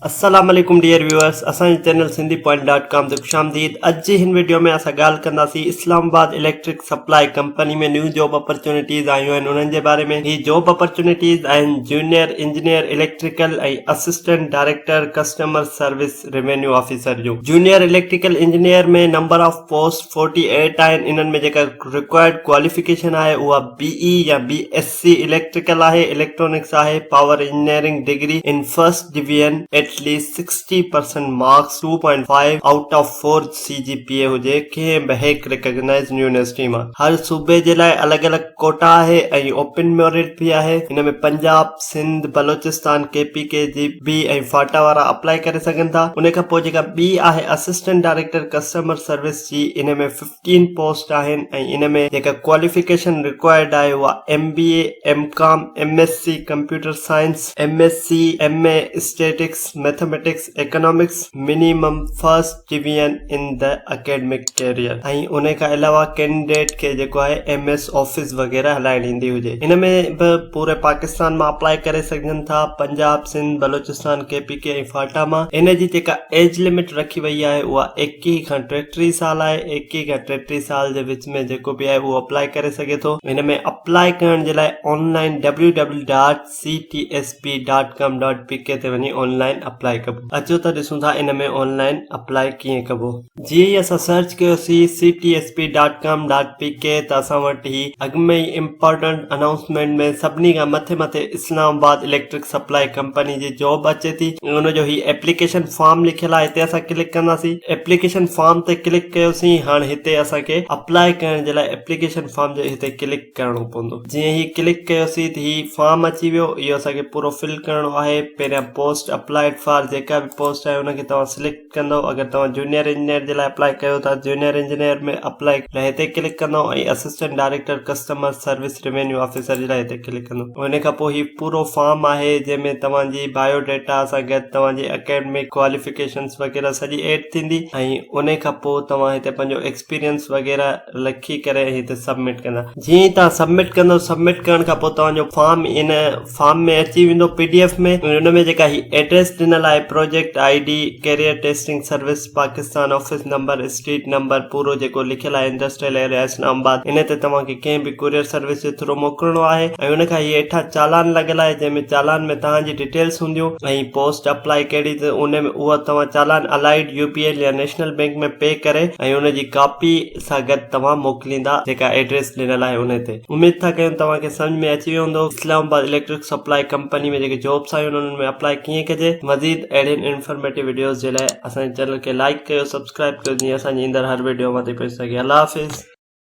السلام عليڪم dear viewers اسان جي channel Sindhi point dot com تي خوش آمديد اڄ جي هن وڊيو ۾ اسان ڳالهه ڪنداسين Islamabad electric supply company ۾ new job opportunities آيون آهن انهن جي باري ۾ هي جاب اپرچونيٽيز آهن junior engineer electrical ۽ assistant director customer service revenue officer جو junior electrical engineer ۾ number of post 48 آهن انهن ۾ جيڪا رڪوائرڊ ڪواليفڪيشن آهي اها بي اي يا بي ايس سي اليڪٽريڪل آهي اليڪٽرانڪس آهي power engineering degree in first division at least 60% marks 2.5 out of 4 C G P A هجي ڪنهن به هيڪ ريڪگنائيزڊ يونيورسٽي مان هر صوبي جي لاء الڳ الڳ ڪوٽا آهي ۽ اوپن ميرٽ به آهي ان ۾ Punjab Sindh Balochistan K P K G B ۽ FATA وارا اپلائي ڪري سگهن ٿا ان کان پوء جيڪا ٻي آهي اسسٽنٽ ڊائريڪٽر ڪسٽمر سروس جي ان ۾ 15 پوسٽ آهن ۽ ان ۾ جيڪا ڪواليفڪيشن رڪوائرڊ آهي اها M B A, M com, M S C computer science, M S C, M A statistics, mathematics, economics, minimum first division in the academic career ۽ ان کان علاوه candidate کي جيڪو آهي ايم ايس آفيس وغيره هلائڻ ايندي هجي ان ۾ به پوري پاڪستان مان اپلائي ڪري سگهجن ٿا Punjab, Sindh, Balochistan, K P K ۽ FATA مان ان جي جيڪا ايج لمٽ رکي وئي آهي اها 21 کان 33 سال آهي 21 کان 33 سال جي وچ ۾ جيڪو به آهي اهو اپلائي ڪري سگهي ٿو هن ۾ اپلائي ڪرڻ جي لاء online W W dot C T S P dot com dot P K تي وڃي آن لائن اپلائي ڪبو اچو ته ڏسون ٿا ان ۾ آن لائن اپلائي ڪيئن ڪبو. جيئن ئي اسان سرچ ڪيوسين C T S P dot com dot P K ته اسان وٽ هي اڳ ۾ ئي امپارٽنٽ انائونسمينٽ ۾ سڀني کان مٿي مٿي اسلام آباد اليڪٽرڪ سپلائي ڪمپني جي جاب اچي ٿي ۽ ان جو هي ايپليڪيشن فارم لکيل آهي هتي اسان ڪلڪ ڪنداسين ايپليڪيشن فارم تي ڪلڪ ڪيوسين هاڻ هتي اسان کي اپلائي ڪرڻ جي لاء ايپليڪيشن فارم جي هتي ڪلڪ ڪرڻو پوندو جيئن هي ڪلڪ ڪيوسين ته هي فارم اچي ويو اهو اسان کي پورو فل ڪرڻو آهي پهريان پوسٽ اپلائيڊ فار جيڪا به پوسٽ آهي ان کي توهان سليڪٽ ڪندو اگر توهان جونيئر انجنيئر جي لاء اپلائي ڪيو ٿا جونيئر انجنيئر ۾ اپلائي لاء هتي ڪلڪ ڪندو ۽ assistant director customer service revenue officer جي لاء هتي ڪلڪ ڪندو ان کان پوء هي پورو فارم آهي جنهن ۾ توهان جي بايو ڊيٽا سان گڏ توهان جي اڪيڊمڪ ڪواليفڪيشنس وغيره سڄي ايڊ ٿيندي ۽ ان کان پوء توهان هتي پنهنجو ايڪسپيرينس وغيره لکي ڪري هتي سبمٽ ڪندا جيئن ئي توهان سبمٽ ڪندو سبمٽ ڪرڻ کان پوء توهان جو فارم ان فارم ۾ اچي ويندو پي ڊي ايف ۾ ۽ ان ۾ جيڪا هي ايڊريس ڏنل آهي project I D career testing service Pakistan office number street number پورو جيڪو لکيل آهي انڊسٽريل ايريا اسلام آباد ان تي توهان کي ڪنهن به ڪوريئر سروس جي ٿرو موڪلڻو آهي ۽ ان کان هي هيٺان چالان لڳل آهي جنهن ۾ چالان ۾ توهان جي ڊيٽيلس هونديون ۽ پوسٽ اپلائي ڪهڙي ته ان ۾ اها توهان چالان الائيڊ يو بي ايل يا نيشنل بينڪ ۾ پي ڪري ۽ ان جي ڪاپي سان گڏ توهان موڪليندا جيڪا ايڊريس ڏنل آهي انهي تي. اميد ٿا ڪيون توهان کي سمجهه ۾ اچي ويو هوندو Islamabad electric supply company ۾ جيڪي جابس آيون آهن انهن ۾ اپلائي ڪيئن ڪجي مزيد اهڙين انفارميٽو وڊيوز جي لاء اسان جي چينل کي لائيڪ ڪيو سبسڪرائب ڪيو جيئن اسان جي ايندڙ هر وڊيو اوهان تائين پهچي سگهي الله حافظ.